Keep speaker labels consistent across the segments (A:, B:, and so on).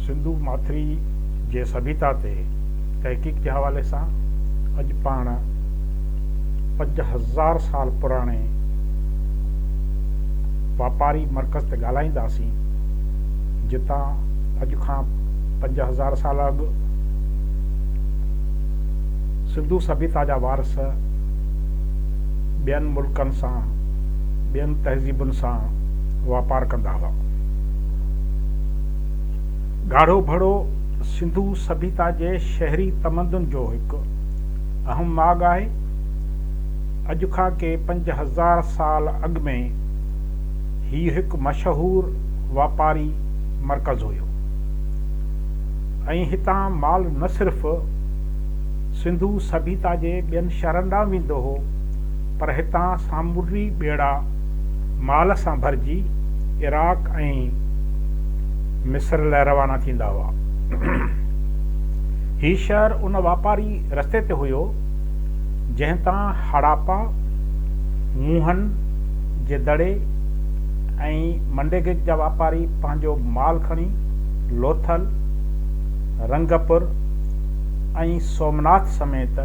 A: سنڌو ماٿري جي سڀيتا تي تحقيق جي حوالي سان اڄ پاڻ 5000 سال پراڻي واپاري مرڪز تي ڳالهائينداسين، جتان اڄ کان 5000 سال اڳ سنڌو سڀيتا جا وارث ٻين ملڪن سان، ٻين تهذيبن سان واپار ڪندا هئا. ڳاڙهو ڀڙو سنڌو سڀيتا جي شهري تمدن جو هڪ اهم ماڳ آهي. اڄ کان ڪي 5000 سال اڳ ۾ هي هڪ مشهور واپاري مرڪز هيو ۽ هتان مال نه صرف سنڌو سڀيتا جي ٻين شهرن ڏانهن ويندو هو پر هتان سامونڊي ٻيڙا مال سان ڀرجي عراق ۽ مصر لاء روانا ٿيندا هئا. هي شهر ان واپاري رستي تي هيو، جنهن تان هڙاپا، موهن جي دڙي ۽ منڊيگڪ جا واپاري پنهنجو مال کڻي لوٿل، رنگپور ۽ سومناٿ سميت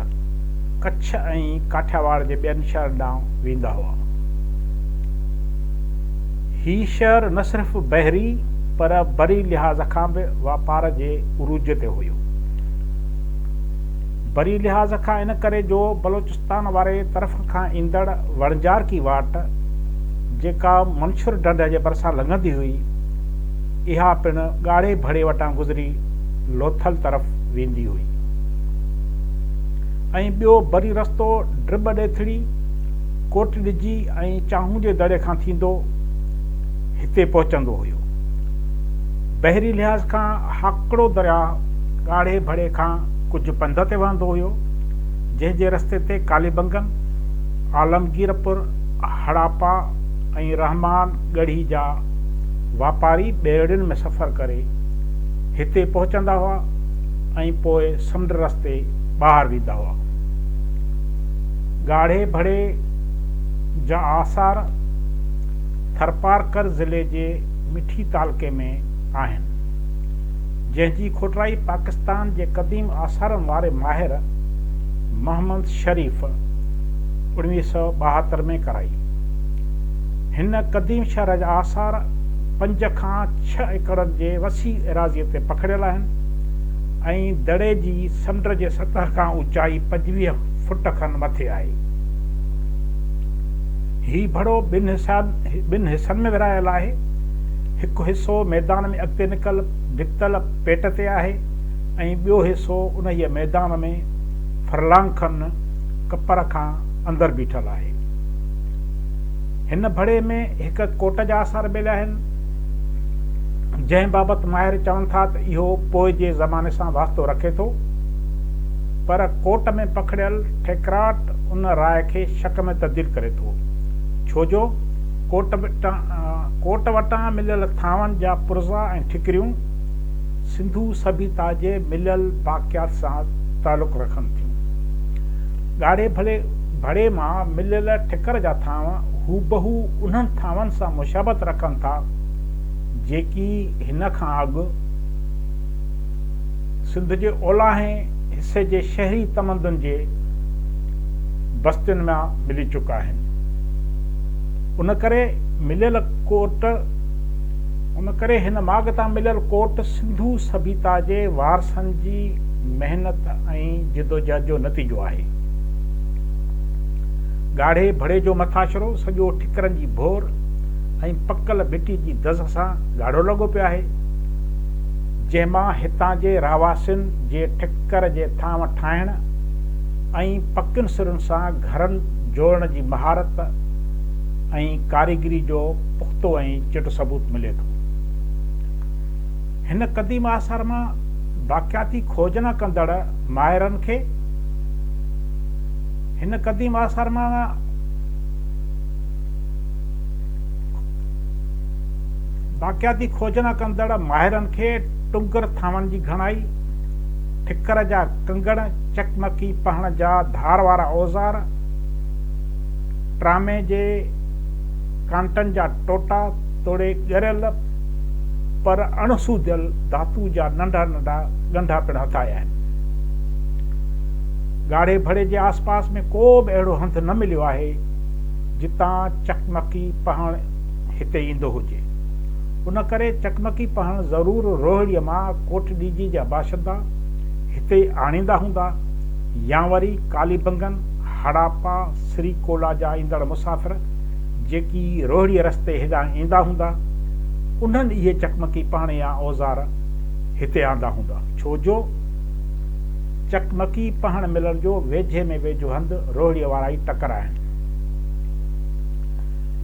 A: ڪڇ ۽ ڪاٺياواڙ جي ٻين شهرن ڏانهن ويندا هئا. هي شهر نه صرف بحري پر بري لحاظ کان به واپار جي عروج تي هيو. بري لحاظ کان ان ڪري جو بلوچستان واري طرف کان ايندڙ وڻجارڪي واٽ، جيڪا منڇر ڍنڍ جي ڀرسان لنگهندي هئي، اها پڻ ڳاڙهي ڀڙي وٽان گذري لوٿل طرف ويندي هئي ۽ ٻيو بري رستو ڊٻ ڏيٿڙي، ڪوٽ ڏجي ۽ چانهون جي دڙي کان ٿيندو هتي پهچندو هيو. بحري لحاظ کان هاڪڙو درياهه ڳاڙهي ڀڙي کان ڪجهه پنڌ تي وهندو هيو، جنهن جي رستي تي ڪاليبنگن، عالمگيرپور، هڙاپا ۽ رحمان ڳڙهي جا واپاري ٻيڙين ۾ سفر ڪري هتي پهچندا هئا ۽ پوء سمنڊ رستي ٻاهر ويندا هئا. ڳاڙهي ڀڙي جا آثار ٿرپارڪر ضلعي جي مٺي تعلقي ۾ آهن، جنهن جي کوٽرائي پاڪستان جي قديم آثارن واري ماهر محمد شريف 1972 ۾ ڪرائي. هن قديم شهر جا آثار 5 کان 6 ايڪڙن جي وسيع ايراضيء تي پکڙيل آهن ۽ دڙي جي سمنڊ جي سطح کان اوچائي 25 فٽ کن مٿي آهي. هي ڀڙو ٻن حصن ۾ ورهايل آهي. هڪ حصو ميدان ۾ اڳتي نڪتل پيٽ تي آهي ۽ ٻيو حصو انهيء ميدان ۾ فرلانگ کن ڪپر کان اندر بيٺل آهي. هن ڀڙي ۾ هڪ ڪوٽ جا آثار مليا آهن، جنهن بابت ماهر چون ٿا ته اهو پوء جي زماني سان واسطو رکي ٿو، پر ڪوٽ ۾ پکڙيل ٺيڪراٽ ان راء کي شڪ ۾ تبديل ڪري ٿو، ڇو جو ڪوٽ وٽان مليل ٿانون جا پرزا ۽ ٺڪريون سنڌو سڀيتا جي مليل باقيات سان تعلق رکن ٿيون. ڳاڙهي ڀڙي مان مليل ٺڪر جا ٿانو هوبهو انهن ٿانون سان مشابهت رکن ٿا، جيڪي هن کان اڳ سنڌ جي اولاهين حصي جي شهري تمدن جي بستين مان ملي چڪا آهن. ان ڪري مليل ڪوٽ ان ڪري هن ماڳ تان مليل ڪوٽ سنڌو سڀيتا جي وارثن جي محنت ۽ جدوجهد جو نتيجو آهي. ڳاڙهي ڀڙي جو مٿاڇرو سڄو ٺڪرن جي ڀور ۽ پڪل مٽي جي دز سان ڳاڙهو لڳو پيو آهي، جنهن مان هتان جي رهواسين جي ٺڪر جي ٿانو ٺاهڻ ۽ پڪين سرن سان گهرن جوڙڻ جي مهارت ۽ ڪاريگري جو پختو ۽ چٽو ثبوت ملي ٿو. هن قديم آثار مان باقياتي کوجنا ڪندڙ ماهرن کي هن قديم آثار مان باقياتي کوجنا ڪندڙ ماهرن کي ٽنگر ٿانون جي گهڻائي، ٺڪر جا ڪنگڻ، چقمقي پهڻ جا ڌار وارا اوزار، ٽرامي جي ڪانٽن جا ٽوٽا توڙي ڳريل پر اڻ سوڌيل ڌاتو جا ننڍا ننڍا ڳنڍا پڻ هٿ آيا آهن. ڳاڙهي ڀڙي جي آس پاس ۾ ڪو به اهڙو هنڌ نه مليو آهي، جتان چقمقي پهڻ هتي ايندو هجي. ان ڪري چقمقي پهڻ ضرور روهڙيء مان ڪوٽ ڏيجي جا باشندا هتي آڻيندا هوندا يا وري ڪاليبنگن، هڙاپا، سري ڪولا جا ايندڙ مسافر جيڪي روهڙيء رستي هيڏانهن ايندا هوندا، انهن اهي چقمقي پهڻ يا اوزار هتي آندا هوندا، ڇو جو چقمقي پهڻ ملڻ جو ويجهي ۾ ويجهو هنڌ روهڙيء وارا ئي ٽڪر آهن.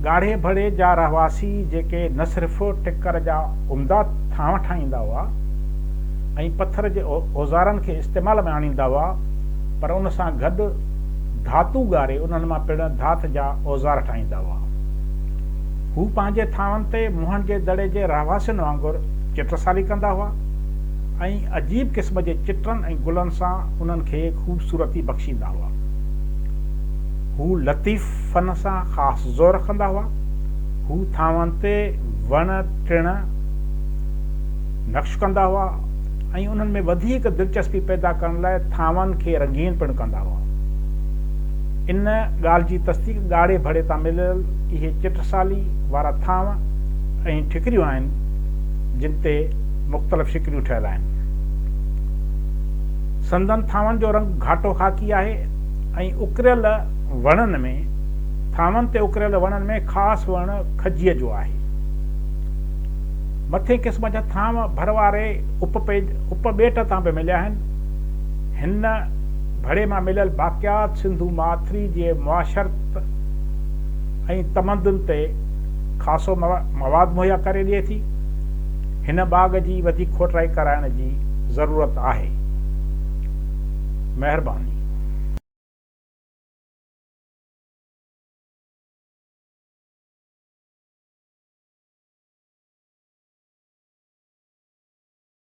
A: ڳاڙهي ڀڙي جا رهواسي جيڪي نه صرف ٽڪر جا عمدا ٿانو ٺاهيندا هئا ۽ پٿر جي اوزارن کي استعمال ۾ آڻيندا هئا پر ان سان گڏ ڌاتو ڳاري انهن مان پڻ ڌات جا اوزار ٺاهيندا هئا. هو پنهنجي ٿانون تي موهن جي دڙي جي رهواسين وانگر چٽسالي ڪندا هئا ۽ عجيب قسم جي چٽن ۽ گلن سان انهن کي خوبصورتي بخشيندا هئا. هو لطيف فن سان خاص زور رکندا هئا. هو ٿانون تي وڻ ٽڻ نقش ڪندا هئا ۽ انهن ۾ وڌيڪ دلچسپي پيدا ڪرڻ لاء ٿانون کي رنگين پڻ ڪندا هئا. ان ڳالهه جي تصديق ڳاڙهي ڀڙي تان مليل اهي چٽسالي وارا ٿانو ۽ ٺڪريون آهن، جن تي مختلف شڪليون ٺهيل آهن. سندن ٿانون جو رنگ گهاٽو خاڪي آهي ۽ اڪريل وڻن ۾ ٿانون تي اڪريل وڻن ۾ خاص وڻ کجيء جو آهي. مٿين قسم جا ٿانو ڀر واري اپ ٻيٽ تان به مليا آهن. هن ڀڙي مان مليل باقيات سنڌو ماٿري جي معاشرت ۽ تمدن تي خاصو مواد مهيا ڪري ڏئي ٿي. هن باغ جي وڌيڪ کوٽرائي ڪرائڻ جي ضرورت آهي. مهرباني.